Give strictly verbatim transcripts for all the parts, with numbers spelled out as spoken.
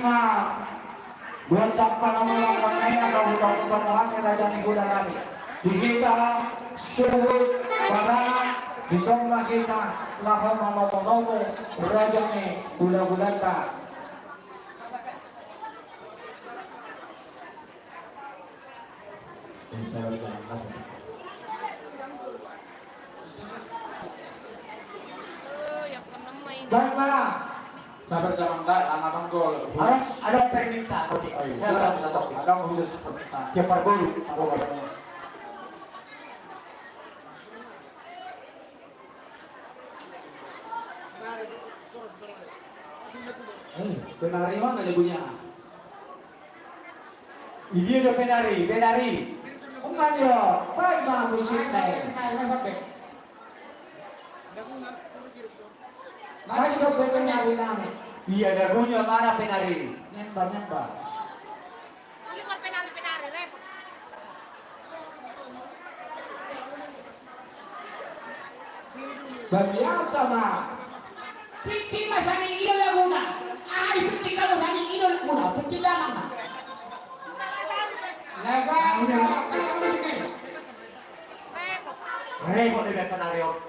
Gondang panorang na sahuta-huta, raja ni hulahula nami. Di hita suhut panorang, dison ma hita laho manomu-nomu raja ni hulahulanta. Bang ma. Sabar, jangan, Kak, anak anggol. Ada, ada permintaan, oke. Oh, iya. Saya ada satu. Ada mau khusus. Siap, Pak Guru. Apa, Pak? Eh, penari mana lagunya? Idia do penari, penari. Umma dia, baik ma musiknya. Baik so penari nami. Iya, lagunya mana penari? Nyemba, nyemba. Uli marpenari-penari, repot. Babiasa ma. Pitik ma sani ido laguna. Ari pitik kamu sani ido laguna. Pitik damang ma. Laga, laga, laga. Repot. Repot di penari on.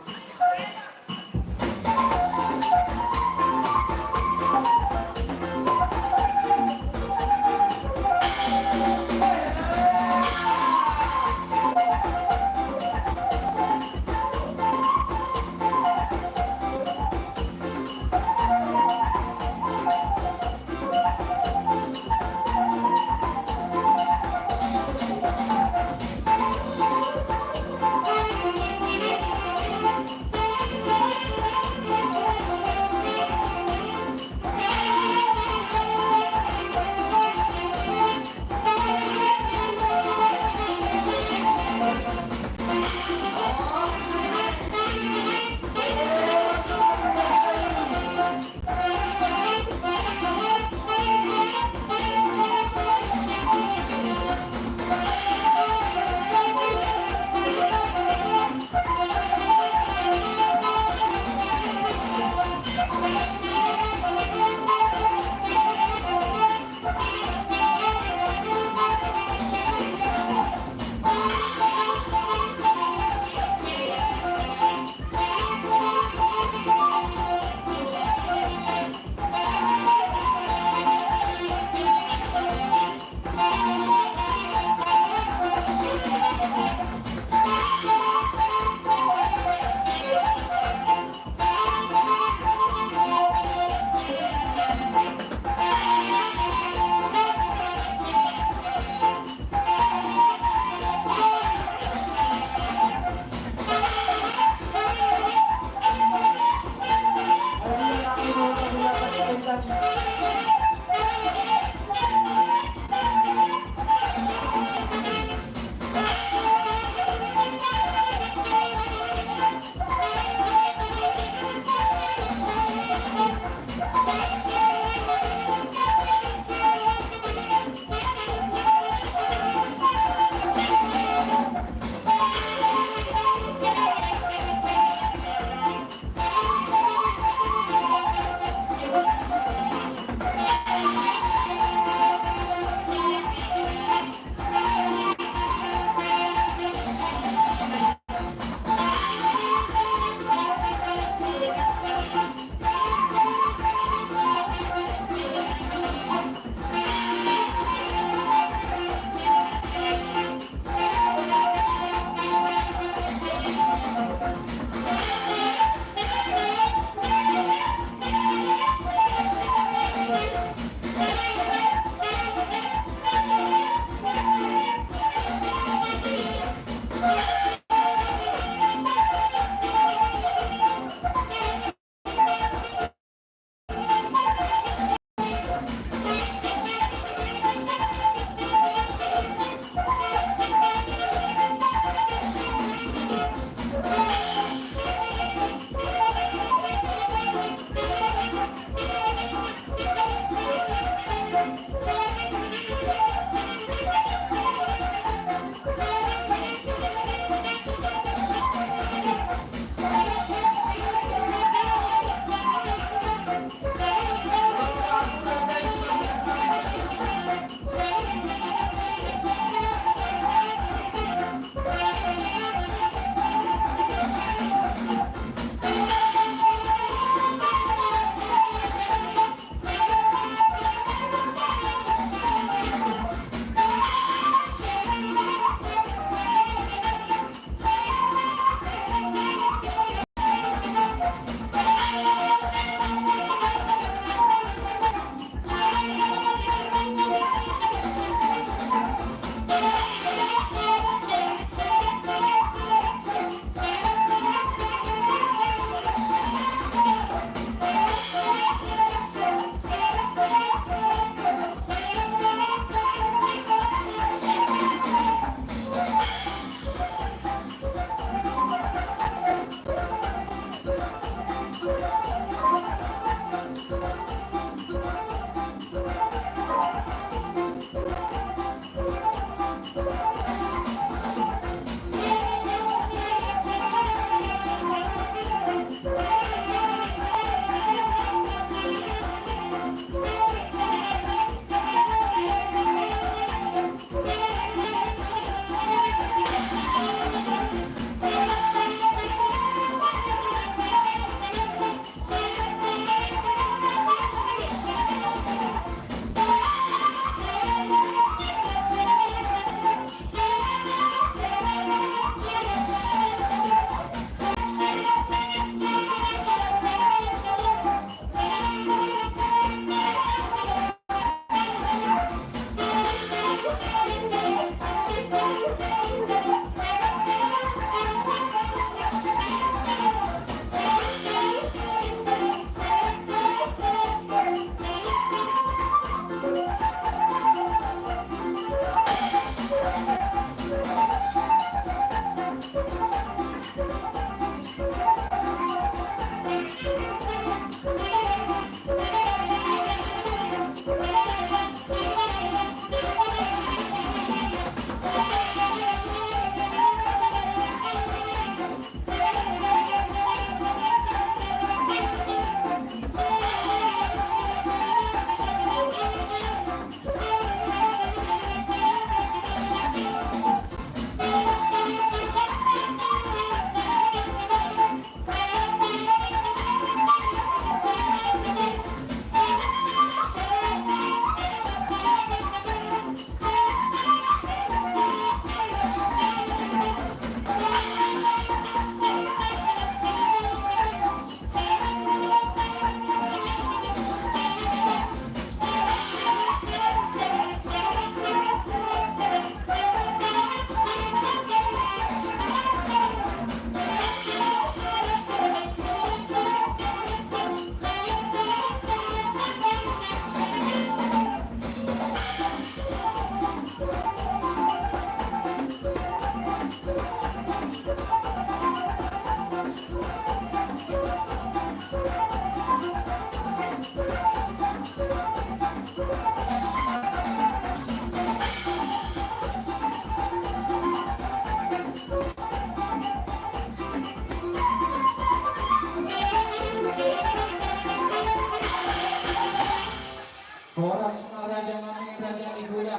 Horas ma raja nami, raja ni hula.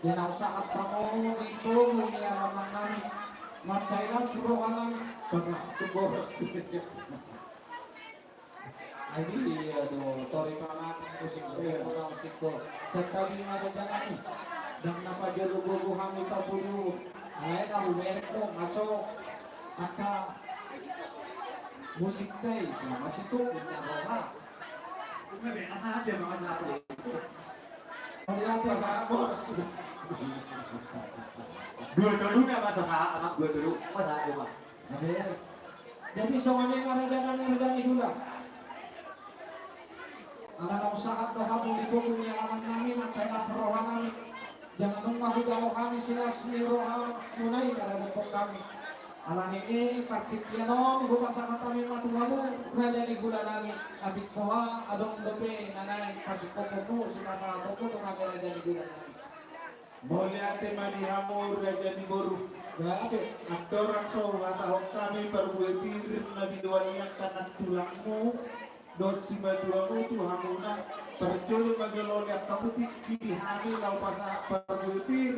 Di na sahat hamu di togu ni alaman nami, mansai las roha nami. Pasahat tu boras. Jadi, aduh, tori pamat musik. Iya. Musik ko. Santabi ma raja nami. Ndang na pajolo gogo hami papudu. Alai na huberek do, maso. Angka musik tei, na masih tu, na roha. Dua tolu na masa sahat, anak dua tolu, masa sahat, Mas. Oke. Jadi songon i ma raja nami, raja ni hula. Ala naung sahat do hamu di togu ni alaman nami, mansai las roha nami. Jala nunga hujalo hami silas ni rohamuna i maradophon hami. Alani i partingkian on hupasahat hami ma tu hamu, raja ni hula nami, atik boha adong dope na naeng pasingkophonmu sipasahatonmu tu hami, raja ni hula nami. Mauliate ma di hamu raja ni boru. Gabe. Andorang so huhatahon hami parbue pir na binoan ni angka nantulangmu dohot simatuamu tu hamuna, parjolo ma jolo ni angka musik di hami laho pasahat parbue pir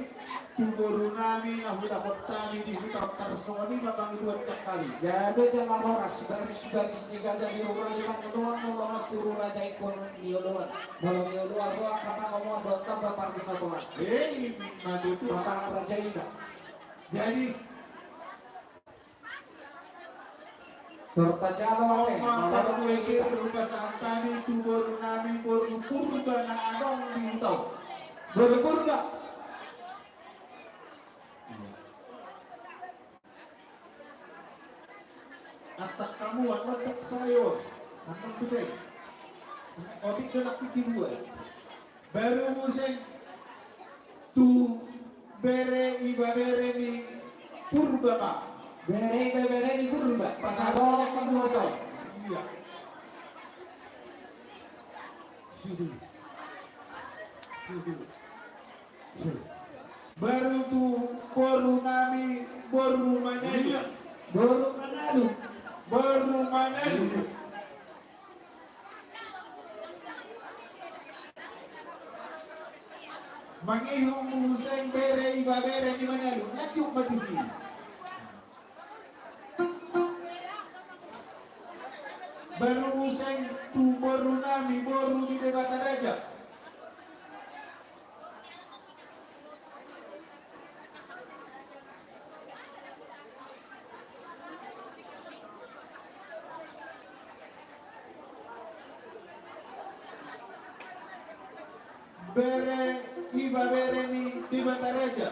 tu boru nami na hudapot hami di huta on. Tarsongon i ma pangidoan sian hami. Gabe jala horas, baris-baris ni gaja di rura lima ni oloan, molo marsuru raja ingkon ni oloan. Molo ni oloan roha angka pangomoan dohot tamba parbinotoan. Hei, ima tutu. Pasahat raja i da. Jadi, Torta jalo ate, mantap molo gue kiri rupa santani tu boru nami, boru Purba na adong di huta on. Boru Purba. Antak hamu, annon dak sayo, annon tu sai. Otik do nangkin dibuat. Baru muse tu bere ibebere ni Purba ma. Bere ibebere ni Purba. Pasahat oleh Purba. Iya. Sudah. Sudah. Sudah. Baru tu boru nami, boru Manado. Iya. Boru Manado. Boru Manado. Iya. Mangihut muse bere ibebere ni Manado, lanjut ma tusi. Baru muse tu boru nami, boru ni Debata Raja. Bere ibebere ni Debata Raja.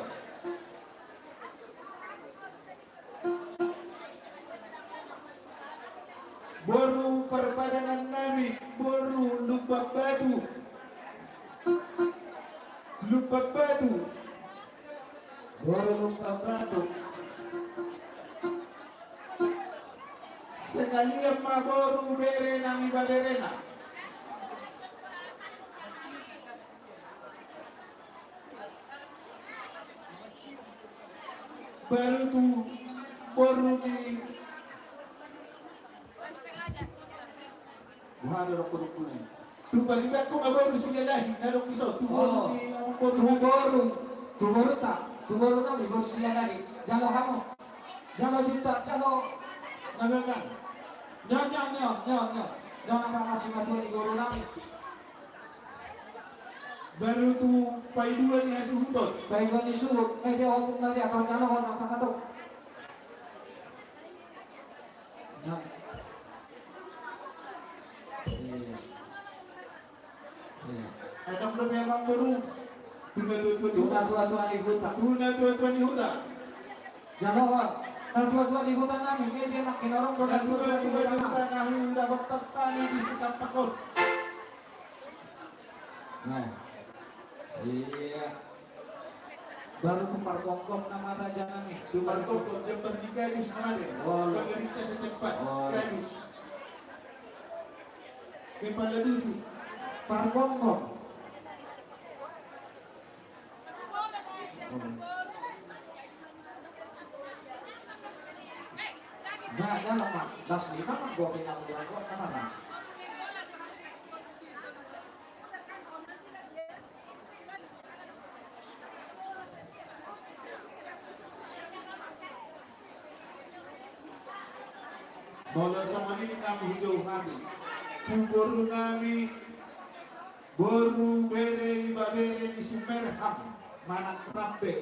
Boru parpadangan nami, boru Lumban Batu. Lumban Batu. Boru Lumban Batu. Sekalian ma boru bere nang ibeberena. Baru tu boru ni Wah, ada rokok-rokok ni. Tu pariban ko ma boru Silalahi, na dong bisa. Tu boru ni, tu boru, tu boru ta, tu boru nami boru Silalahi. Jalo hamu. Jalo cinta, jalo. Nyaman, nyaman, nyaman, nyaman. Jalo hamu, nyaman, nyaman. Jalo hamu, nyaman, nyaman. Baru tu paidua ni hasuhuton. Paidua ni suhut. Eh, dia hukum nanti atau jalo hamu, rasa katok. Nah. Iya. Iya. Enak udah memang baru. Tuna tua-tua ni huta. Tuna tua-tua ni huta. Jalo, na tua-tua ni huta nami, ini dia nak kena orang. Tuna tua-tua ni huta, na huda bertetani di Sikampakon. Nah. Iya. Baru tu pargonggom nama raja nami. Tu pargonggom, jembar ni gadus nama dia. Oh, iya. Pagarita setempat. Oh, iya. Gadus. Kepala dusun. Pargonggom. Nah, dalam, Mak. Das lima, Mak. Gua pindah ke Bogor, mana, Mak? Molo songon i nang hujou hami tu boru nami, boru bere ibebere ni Sumerham, manang Rambe.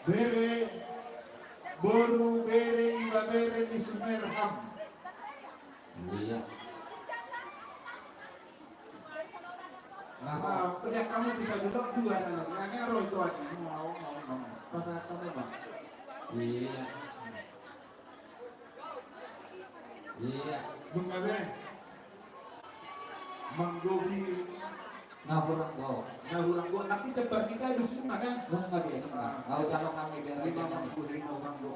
Bere, boru bere ibebere ni Sumerham. Iya. Nah, nah, lihat kamu bisa duduk dua dalam. Nah, ini arwah itu aja. Mau, mau, mau, mau. Pas apa, Bang? Iya. Iya. Dung na be. Manggohi. Na hurang do. Na hurang do. Nanti cepat nikah di sini kan? Dung na be. Ah. Au jalo kami biar lima aja. Manggohi na hurang do.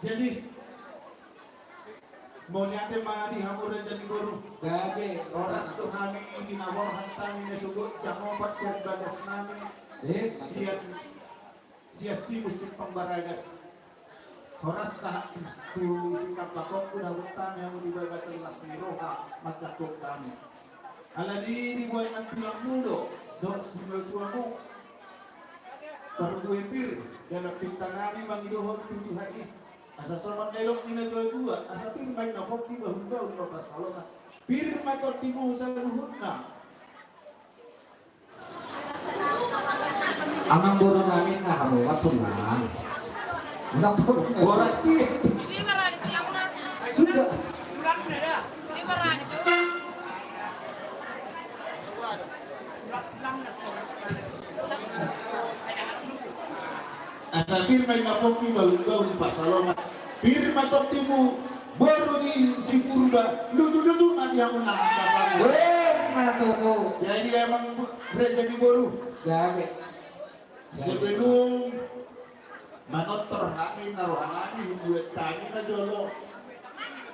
Jadi, mauliate ma di hamu raja ni boru. Gabe. Horas do hami di na borhat hami na sogot jam opat sian bagas nami. Eh, sian, sian Simus Simpang Baragas. Horas sahat tu, tu singkat bakok udah utang yang di bagasan las ni roha mancakok kami. Alani dibuat nang tulangmu do, dohot simatuamu. Parbue pir, dalam pinta nami mangidohon tu Tuhan i. Asa songon nidok ni na tuatua, asa pir ma inna pongki bahulbahul ma pansalongan. Pir ma tondimu saluhutna. Amang boru nami na hamu ma tulang. Amang boru nami. Borat i. Sudah. Asa pir ma inna pongki bahulbahul pansalongan. Pir ma tondimu boru ni si Purba. Lutulutu ma di hamu na angka pamu. Emma tutu. Jadi amang raja ni boru. Gabe. Sebelum manortor hami na roha nami, hubuat hami ma jolo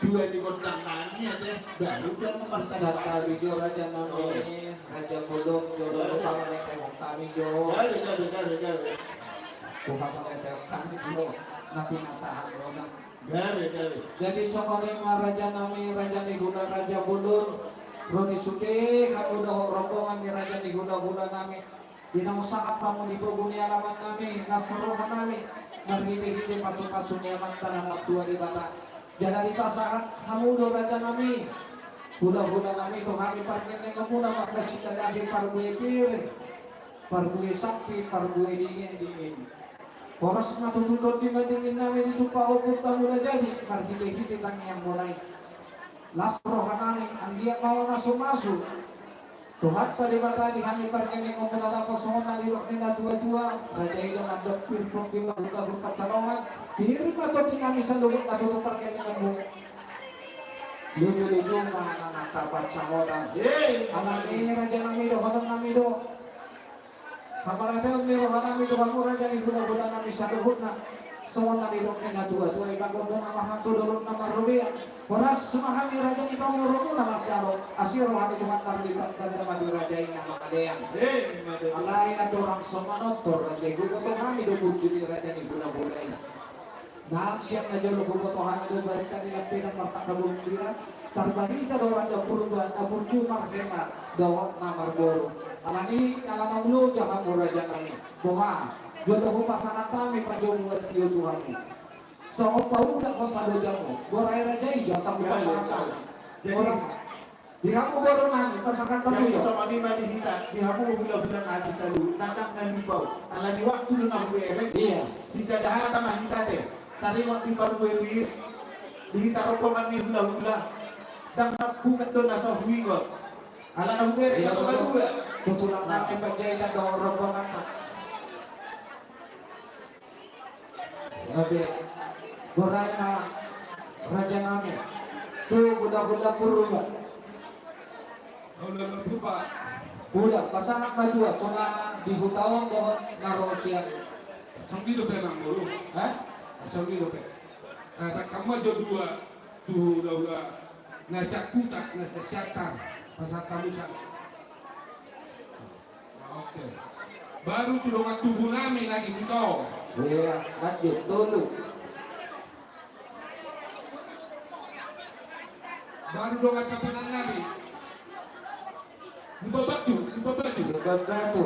tua di gondang nami ate, baru dia mamartani. Santabi jo raja nami, raja bolon jo, pamarentehon hami jo. Gabe, gabe, gabe, gabe. Pamarentehon hami jo. Na pinasahat do na. Gabe, gabe. Jadi songon i ma raja nami, raja ni hula, raja bolon. Ro ni sude hamu dohot rombongan ni raja ni hulahula nami. Di na sahat hamu di pogu ni alaman nami, las roha nami, marhitehite pasupasu ni Amanta na martua Debata. Jala dipasahat hamu do raja nami, hulahula nami tu hami pargellengonmuna marga Sitadahe parbue pir, parbue sakti, parbue dingindingin. Horas ma tutu tondi ma dingin nami ditumpak ompunta Mula Jadi marhitehite tangiangmuna i. Las roha nami, anggiat ma mamasumasu Tuhanta Debata di hami pargellengonmuna, dapot songon na nidok ni na tuatua, raja i do mandok pir pongki bahulbahul pansalongan, pir ma tondi nami saluhutna tutu pargellengonmu. Lutulutu ma nang angka pansamotan. Alani raja nami dohonon nami do. Hamauliateon ni roha nami tu hamu raja ni hulahula nami saluhutna. Songon na nidok ni na tuatua, i ma gondang na marhaha tu dolok na marrobea. Horas ma hami raja ni pamoruonmuna mardalan. Asi roha ni Tuhan marlipat ganda ma di raja i na mangalean. Alai andorang so manortor raja i, huboto hami do burju ni raja ni hulahula i. Nang sian na jolo huboto hami do barita ni lampenan martangka bolon bira, tarbarita do raja Purba na burju marhela dohot na marboru. Alani ala naung loja hamu raja nami, boha, jolo hupasahat hami pajomuan tio tu hamu. Songon paudak ho sabojamu, borai raja i jo asa hupasahat hami. Jadi, Di hamu boru nami, pasahat hamu. Jadi songon i ma di hita, di hamu hulahula nami saluhut, ndang na lupa. Alani waktu do na hubereng. Iya. Sisada hata ma hita ate. Taringot di parbue pir, di hita rombongan ni hulahula, ndang na bukan do na so huingot. Ala na hubereng. Iya, betul. Tulang nami Panjaitan dohot rombonganna. Gabe. Borai ma raja nami. Tu hulahula Purba. Hulahula Purba. Purba, pasahat ma dua tu na di huta on dohot na ro sian. Songon i dope, Amang Boru. Hah? Songon i dope. Eh, tangkas ma jo dua tu hulahula na sian huta, na sian siantar. Pasahat hamu sian. Oke. Baru tu dongan tubu nami na di huta on. Iya, lanjut dulu. Baru dongan saponan nami. Lumban Batu, Lumban Batu. Lumban Batu.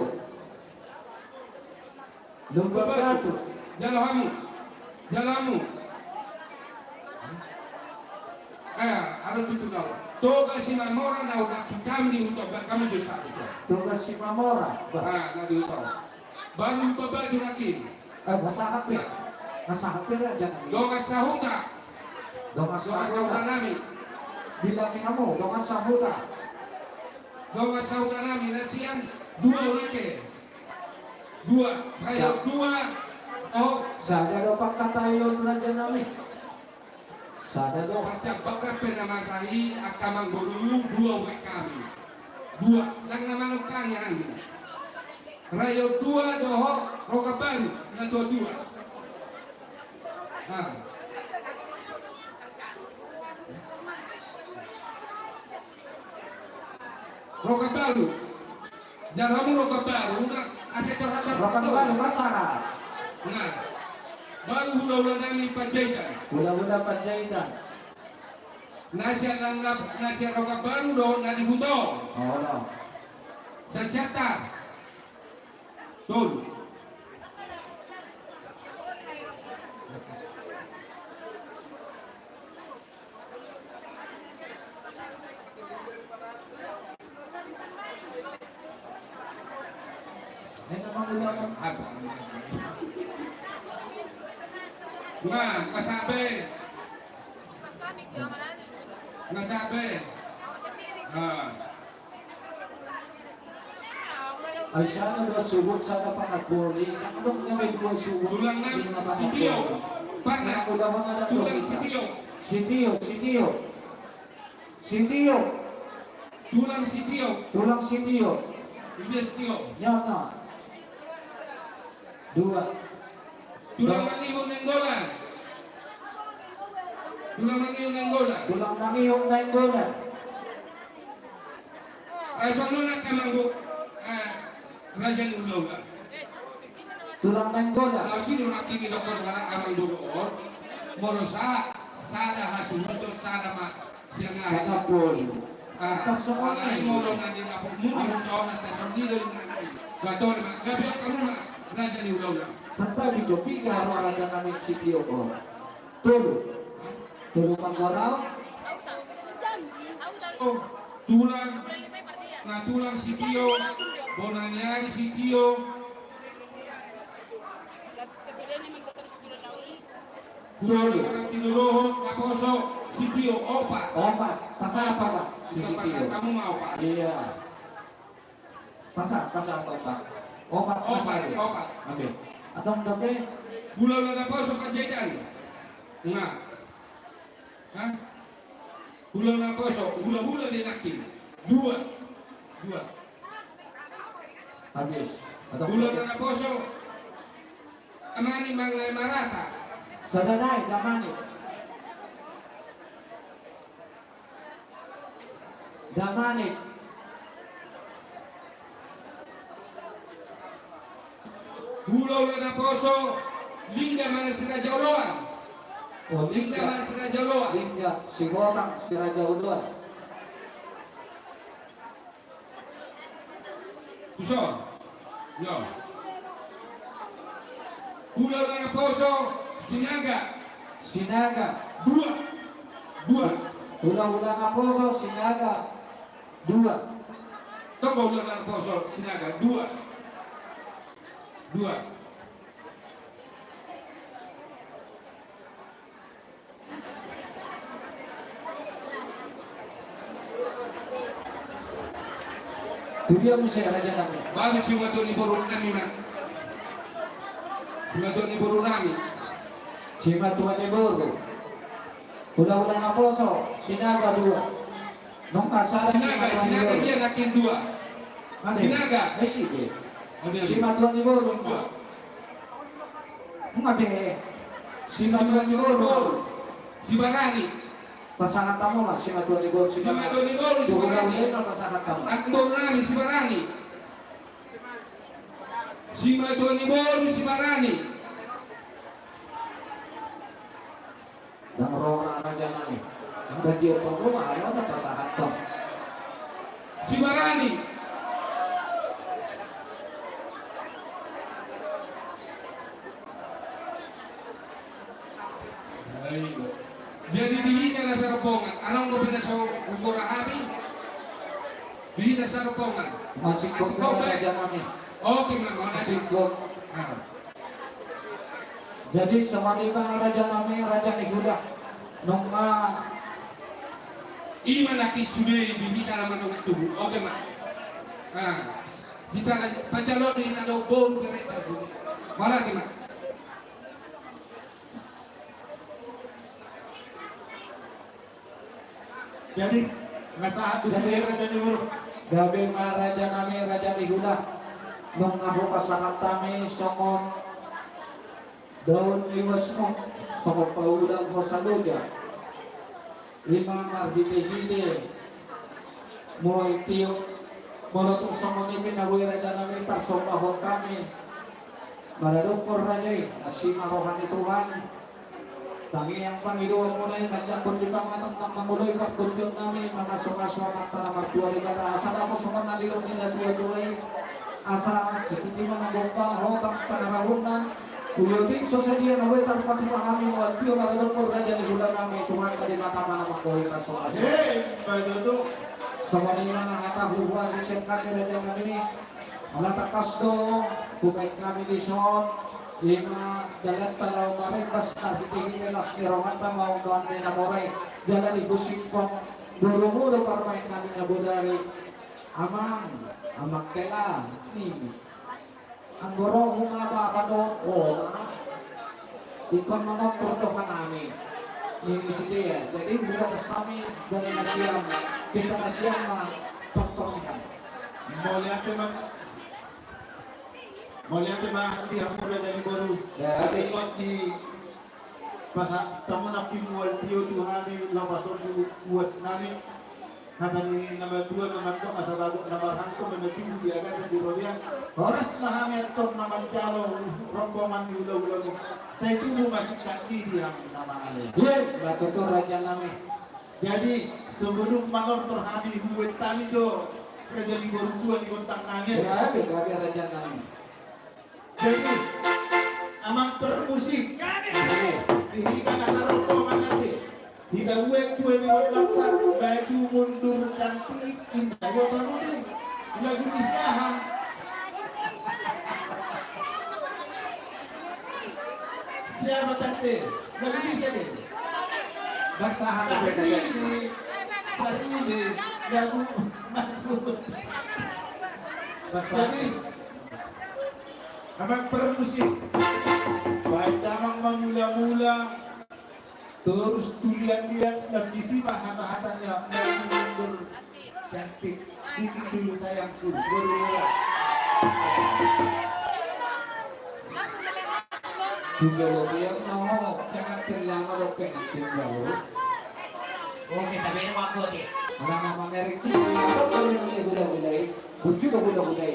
Lumban Batu. Jalo hamu. Jalo hamu. Eh, ada tutu kau. Toga Simamora na udah kami di hutan, ba-, kami justru. Toga Simamora. Ba- Ah, na di hutan. Baru Lumban Batu lagi. Eh, masahat pe. Masahat pe, raja nami. Dongan sahuta. Dongan sahuta. Dongan sahuta nami. Bilang ni hamu, dongan sahuta. Dongan sahuta nami, na sian dua ulate. Dua. Ayo, sa- dua. Oh. Sada do pangkataion, raja nami. Sada do. Pacabak pe na masa i, angka amangboru, dua uek hami. Dua. Ndang na manungkangi hami. Rayo dua dohot Rokan Baru, na tua-tua. Ah. Rokan Baru. Jalo hamu Rokan Baru, na asa torhat. Rokan Baru, masahat. Nah. Baru hula-hula nami Panjaitan. Hula-hula Panjaitan. Na sian Langga-, na sian Rokan Baru do, na di huta on. Oh, no. Sasiata. Tolu. Nah, masahat be. Masahat be. Ah. Ai sian na do suhut sada panamboli, nang dong na be dua suhut. Tulang nami, lima panamboli. Sitio. Pernah. Nang udah mana tulang dong, sitio. Sitio, sitio. Sitio. Tulang sitio. Tulang sitio. Dia sitio. Nyata. Dua. Tulang Mangihut Nainggolan. Tulang Mangihut Nainggolan. Tulang Mangihut Nainggolan. Eh, songon on angka amangboru, eh, raja ni hula-hula. Tulang Nainggolan. Laos i do nangkin didokkon halak amangboru on. Molo sa-, sada hasuhuton, sada ma-, Sian na. Kata poli. Ah, alai molo na di dapur mulu, tau na tasondilo i. Gator ma, gabe angka muna, raja ni hula-hula. Santabi jo, piga hamu raja nami sitio on? Tolu. Tolu panggorau. Oh, tulang. Na tulang sitio, bona ni ari sitio. Tolu. Tolu. Naposo sitio, opat. Opat. Pasahat, Pak. Sitio. Pasahat hamu ma opat. Iya. Pasahat, pasahat opat. Opat, opat, pasahat. Opat. Oke. Adong dope. Hula-hula naposo Panjaitan. Nga. Hah? Hula-hula naposo, hula-hula di nangkin. Dua. Dua. Habis. Hula-hula naposo. Amani mangalai marata. Sada nai, damani. Damani. Hula-hula naposo, Lingga manang Si Raja Oloan. Oh, Lingga. Lingga manang Si Raja Oloan. Lingga, Sigotang, Si Raja Oloan. Tuson. Yo. Hula-hula naposo, Sinaga. Sinaga. Dua. Dua. Hula-hula naposo, Sinaga. Dua. Tong ma hula-hula naposo, Sinaga. Dua. Dua. Tu dia muse raja nami. Baru simatua ni boru nami ma. Simatua ni boru nami. Simatua ni boru. Hula-hula naposo, Sinaga dua. Nunga sada. Sinaga, Sinaga dia nangkin dua. Sinaga. Esi dia. Simatua ni boru. Dua. Nunga be. Simatua ni boru. Sibarani. Pasahat hamu ma, simatua ni boru, Sibarani. Simatua ni boru, Sibarani. Pasahat hamu. Nang boru nami, Sibarani. Simatua ni boru, Sibarani. Ndang ro raja nami. Ndang dia pangoma, ayo na pasahat hamu. Si Barani. Jadi di hita na sarombongan, adong dope na so hugora hami. Di hita sarombongan. Masingkop, masingkop be, raja nami. Oke ma, mana? Masingkop. Ah. Jadi songon i ma, raja nami, raja ni huta. Nunga. I ma nangkin sude di hita na mandok tubu. Oke ma. Ah. Sisana panjalo di na do boru bereta sude. Mana, oke ma. Jadi, nunga sahat tu sude, jadi, raja ni boru. Gabe ma, raja nami, raja ni huta. Nunga hupasahat hami songon daon ni uasmu, songon paudang hosa loja. I ma marhitehite mual tio. Molo tung songon i pe na boi, raja nami, tarsombahon hami maradophon raja i, asi ma roha ni Tuhan. Tangiang pangidoan muna i manjangkon di panganon na mangoloi partondion nami, mamasu-masu Amanta na martua Debata, asa dapot songon na nidok ni natuatua i. Asa sititi ma na gompang hotang pangarahutna. Ulaon so sadia na boi tarpatupa hami mual tio maradophon raja ni huta nami, Tuhanta Debata ma na manggohi pasu-pasu. He, baik itu. Songon i ma hata huhuasi sian hami, raja nami. Ala tangkas do hubaen hami dison, i ma dalanta laho marembas marhitehite las ni rohanta ma ungkaon ni na mora i. Jala dihusingkon borumu do parumaen nami na bodari. Amang, amang hela nini. Anggo roha ma bapa dohot omak, ingkon manortor do hanami, nini sidea. Jadi hubaen hami bona na siam, pinta na siam ma tortor ni hami. Mauliate ma, mauliate ma di hamu raja ni boru. Ya. Tapi kok di Pasa-, tamonangki mual tio tu hami laho pasombu uas nami. Hata ni na matua na mandok, asa bagot na marhangko ma na tubu di agatan di robean. Horas ma hami antong na manjalo rombongan ni hulahulamu. Sai tubu ma singkat di hami na mangalean. Iya, batu tu raja nami. Jadi sebelum manortor hami, huet hami jo raja ni boru tua ni gontang nami. Ya, gabe raja nami. Jadi, amang permusik. Di hita na sarombongan ate. Hita buat dua ni waktu baju mundur cantik indah. Yo, kamu ni. Lagu ni siapa? Siapa tante? Lagu ni siapa? Bahasa apa? Sahrini. Sahrini. Lagu maju. Bahasa. Jadi, amang permusik, baen damang ma mula-mula, torus tu liat-liat, dan disi ma hata-hatanya, mundur cantik, dikit dulu sayangku, baru mula. Juga lo yang mau, jangan terlama lo pengantin baru. Oke, tapi ini waktu aja. Orang nama Mary Jane, apa yang gula-gulai? Baju gula-gulai.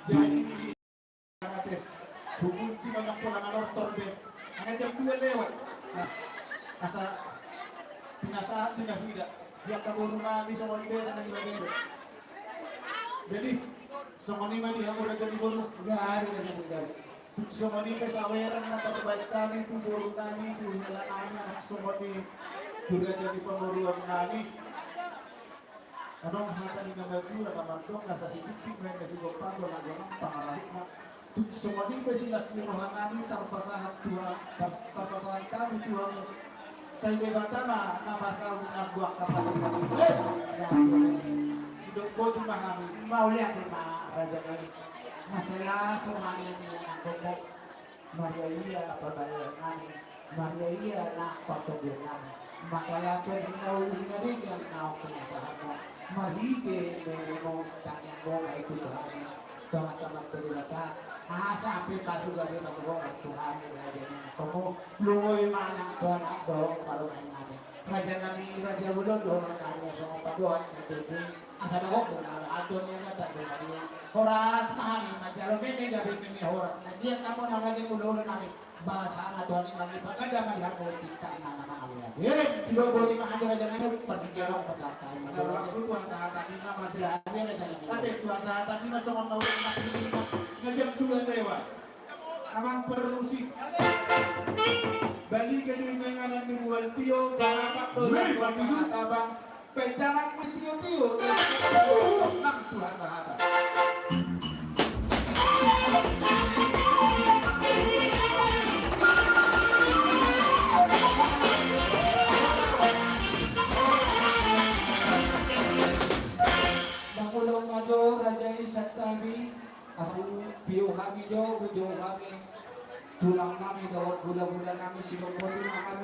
Jadi, ate, hukunci ma nang pola manortor be. Angka jam dua lewat. Nah, asa pinasahat di nasida. Di angka boru nami songon i bere na di bere. Jadi, songon i ma di hamu raja ni boru. Gari raja ni gari. Songon i pe saweran na tarbaen hami tu boru nami, tu hela nami, songon i tu raja ni pamoruon nami. Adong hata ni na madura na mandok asa sipitik main na sigompa bola golang pangarahutna. Tung songon i pe silas ni roha nami tarpasahat Tuhan, pas-, tarpasahat hami tu hamu. Sai Debata ma na pasaut na buang kapasik-pasik. Eh! Sidok botima hami. Mauliate ma raja nami. Masalah songon i na nangkok. Maria ia pambahenan nami, Maria ia na partondion nami. Maka laho di na uli na denggan na pinasahatmu. Marhite beremu tangiang bona itu Tuhan. Tama-tama terima kasih. Asa api pasu dari pasu Tuhan di raja ni komo. Lungoi manang Tuhan ado parumaen nami. Raja nami, raja ulon, dohonon nami songon padohan na tete. Asa dohot do na aton ni na tadong nami. Horas ma hami manjalo meme gabe meme horas. Na sian tamo na lagi ulon nami. Bahasa na Tuhan i nami pagada ma di hako siksa na nama alia. Eh, sidok botima hami raja nami. Partingkian pasahat nami. Ada waktu Tuhan sahat tadi nama dia. Ada raja nami. Ada Tuhan sahat tadi ma songon na ulon nami. Ngajak dua lewat. Amang permusik. Baliga di inganan di bual tio, parapat do. Weh, baliga. Abang, pejangan mesti tio. Nang tu hasahata. Mangulon ma jo raja i santabi. Asa piu hami jo, uju hami, tulang nami dohot gula-gula nami, sidok botima hami